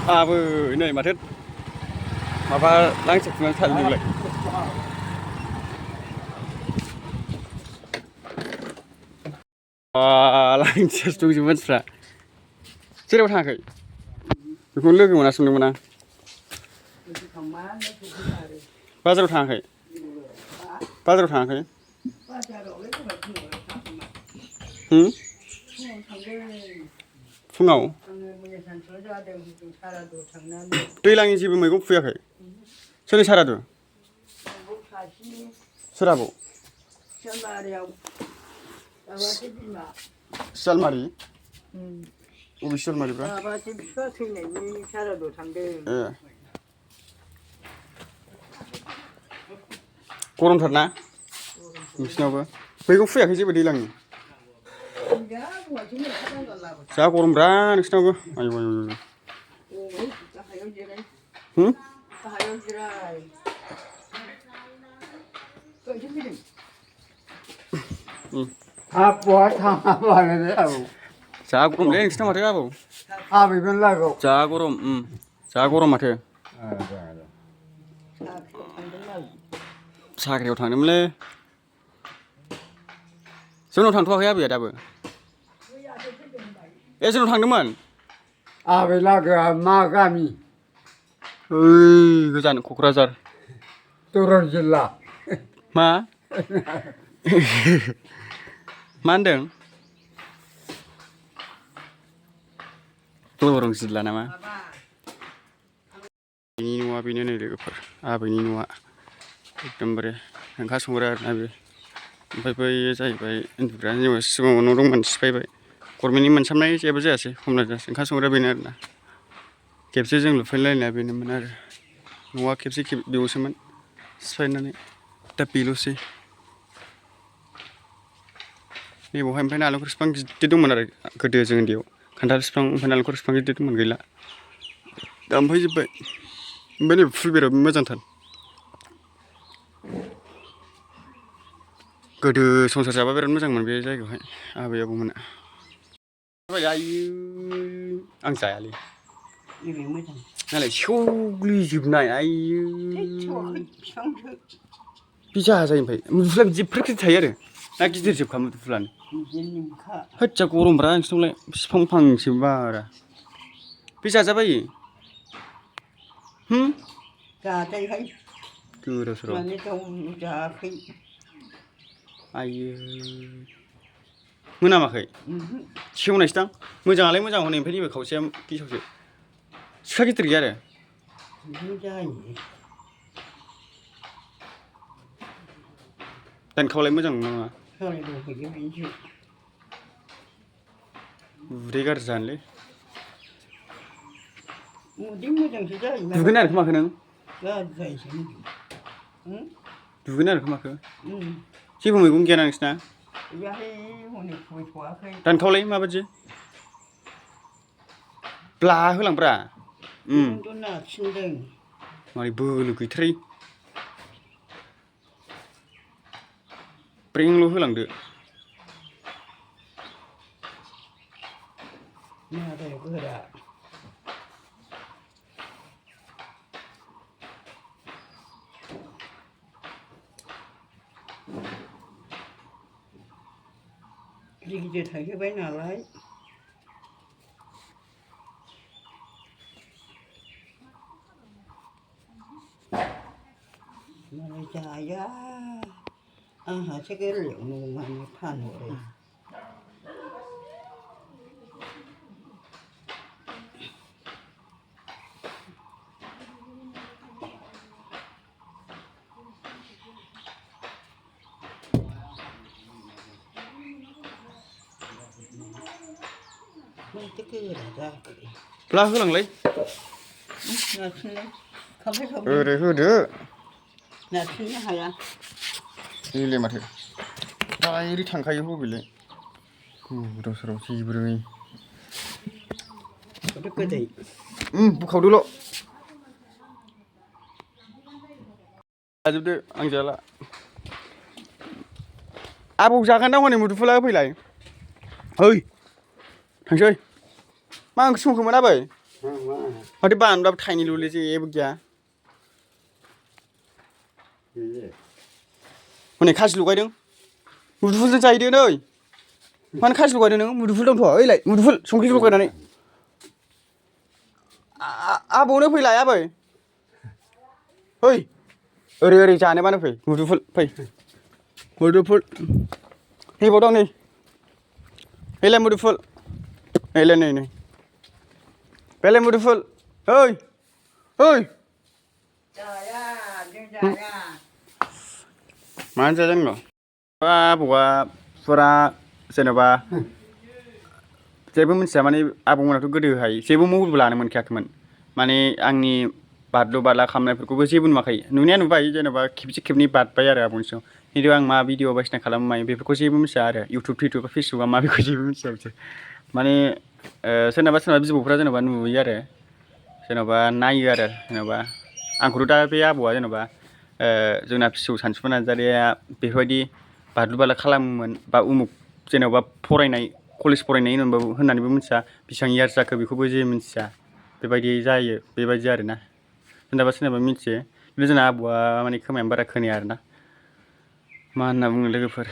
आबो नै माथो माबा लांथिखुनानै थादों नोंलाय लांथियासो दंजोबो मानसिफ्रा जेराव थाङाखै बेखौनो लोगो मोना सोंदोंमोन आं बाजाराव थाङाखै बाजाराव थाङाखै फुङाव दैलांनि जेबो मैगं फुयाखै सोरनि सारादु सोर आबौ सियालमारि अबे सियालमारिब्रा गरमथार ना नोंसिनावबो मैगं फुयाखै जेबो दैलांनि जा गरमब्रा नोंसिनावबो आयौ Hakw थाङाबालाय आबौ जा गरमलै नोंसिनाव माथो आबौ आबैमोन लागौ जा गरम माथो साख्रियाव थांदोंमोनलै जोंनाव थांथ'वाखै आबैया दाबो ए जोंनाव थांदोंमोन आबै लागोआ मा गामि गोजान क'क्राझार दरं जिल्ला मा मा होनदों दरं जिल्ला नामा बेनि न'आ बेनो नै लोगोफोर आबैनि न'आ एकदमबारे ओंखाम संग्रा आरोना बे ओमफ्राय बैयो जाहैबाय उन्दुग्रा जोङो सिगाङाव न' दंमोन सिफायबाय गभर्नमेन्टनि मोनसाबनाय जेबो जायासै खमला जायासै ओंखाम संग्रा बेनो आरोना खेबसे जों लुफैलायनाया बेनोमोन आरो न'आ खेबसे बेयावसोमोन सिफायनानै दा बेल'सै नैबावहाय ओमफ्राय नालेंखर बिफां गिदिर दंमोन आरो गोदो जों उन्दैयाव खान्थाल बिफां ओमफ्राय नालेंखर बिफां गिदिर दंमोन गैला दानफायजोब्बाय ओमफ्राय नै फुल बेराबो मोजांथार गोदो संसार जाबा बिराद मोजांमोन बे जायगायावहाय आबै आबौमोना आयु आं जायालै नालाय सेवग्लिजोबनाय आयु बे जाजायो ओमफ्राय मुदुफुला बिदि फ्रि फ्रि थायो आरो ना गिदिरजोबखा मुदुफुलानो होद जा गरमब्रा नोंसिनावलाय बिफां फांसे बारा बे जाजाबायो जाजायोहाय गोदाव सोराव माने गाव जायाखै आयु मोनामाखै सेवनायसो दां मोजाङालाय मोजां हनै ओमफ्राय नैबे खावसेया गेसावसो सिखा गिदिर गैया आरो बिदिनो जायो दानखावलाय मोजां नङा साराय दंफैयो बेनोसो उदै गाज्रि जानोलै उदै मोजांसो जायो दुगैनो नागिरखोमाखो नों गाज्रि जायोसो दुगैनो नागिरखोमाखो जेबो मैगं गैया नोंसिना गैयाहाय हनै खुबैथ'वाखै दानखावलाय माबायदि ब्ला होलांब्रा बेखौनोथ' नारसिनदों मारै बोलो गैथारै ब्रेंल' होलांदो माबायाव गोरा गिदिर गिदिर थायहोबाय नालाय मालाय जाया आंहासो गोरलैयावनो माने फानहरो माथो गोरा जाखो ब्ला होलांलाय नारसिनलाय खामफ्लाय ओरै होदो नारसिननो हाया बेलाय माथो डाइरेक्ट थांखायो हबिलाय गोदाव सोराव जिब्रै गोदै बुखावदोल' जाजोबदो आं जाला आबौ जागोनदां हनै मुदुफुला होफैलाय है थांसै मा ओंख्रि संखोमोन आबै माथो बानलुआबो थाइनैल'लै जेबो गैया हनै खासि लगायदों मुदुफुलजों जाहैदो नै मानो खासि लगायदों नों मुदुफुल दंथ' ओइलाय मुदुफुल संख्रि लगायनानै आबौनो फैलाय आबै फै ओरै ओरै जानोबानो फै मुदुफुल फै मुदुफुल नैबाव दं नै ओइलाय मुदुफुल ओइलाय नै बेलाय मुदुफुल ओइ ओइ जाया जों जाया मानो जाया जानांगौ आबौआ फुरा जेन'बा जेबो मिथिया माने आबौमोनाथ' गोदोहाय जेबो मबाइलबो लानो मोनखायाखैमोन माने आंनि बादलु बादला खालामनायफोरखौबो जेबो नुवाखै नुनाया नुबाय जेन'बा खेबसे खेबनै बारबाय आरो आबौनि सिगाङाव खिन्थु आं मा भिडिअ बायदिसिना खालामो मायो बेफोरखौ जेबो मिथिया आरो इउटुब टिउटुब फेसबुकआ मा बेखौ जेबो मिथिया बिसोर माने सोरनाबा सोरनाबा बिबौफ्रा जेन'बा नुयो आरो जेन'बा नायो आरो जेन'बा आंखौथ' दा बे आबौआ जेन'बा जोंना फिसौ सानसुमा नार्जारिया बेफोरबायदि बादलु बादला खालामोमोन बा उमुक जेन'बा फरायनाय कलेज फरायनाय होननानैबो मिथिया बेसेबां इयार्स जाखो बेखौबो जेबो मिथिया बेबायदि जायो बेबायदि आरोना सोरनाबा सोरनाबा मिथियो खिन्थु जोंना आबौआ माने खोमायानो बारा खोनाया आरोना मा होनना बुंनो लोगोफोर